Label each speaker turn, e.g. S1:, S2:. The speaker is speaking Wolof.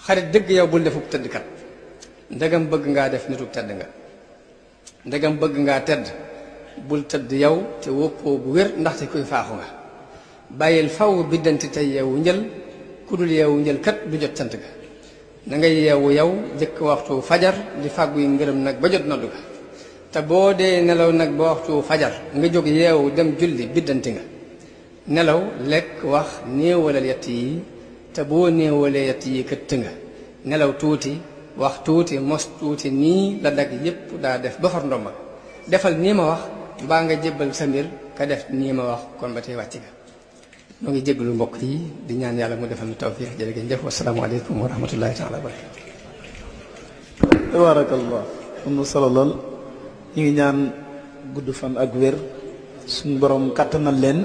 S1: xarit dëgg yow bul defub tëddkat ndegam bëgg ngaa def nitub tedd nga ndegam bëgg ngaa tedd bul tëdd yow te woppoo bu wér ndaxte kuy faaxu nga bàyyil faw biddanti tey yeewu njël ku dul yeewu njël kat du jot cant ga na ngay yeewu yow jëkk waxtu fajar di fàgguy ngërëm nag ba jot noddu ga te boo dee nelaw nag ba waxtu fajar nga jóg yeewu dem julli biddanti nga nelaw lekk wax néewalal yett yi te boo néewalee yett yi këtt nga nelaw tuuti wax tuuti mos tuuti nii la dag yépp daa def ba far ndomba defal nii ma wax mbaa nga jébbal sa mbir ka def nii ma wax kon ba tey wàcc nga noo ngi jéggalu mbokk yi di ñaan yàlla mu defal nu tawfiix jërë ngeen jëf wasalaamaaleykum wa rahmatullahi taala wa barakatu
S2: tabarakallah am na solo lool ñu ngi ñaan gudd fan ak wér suñu borom kàttanal leen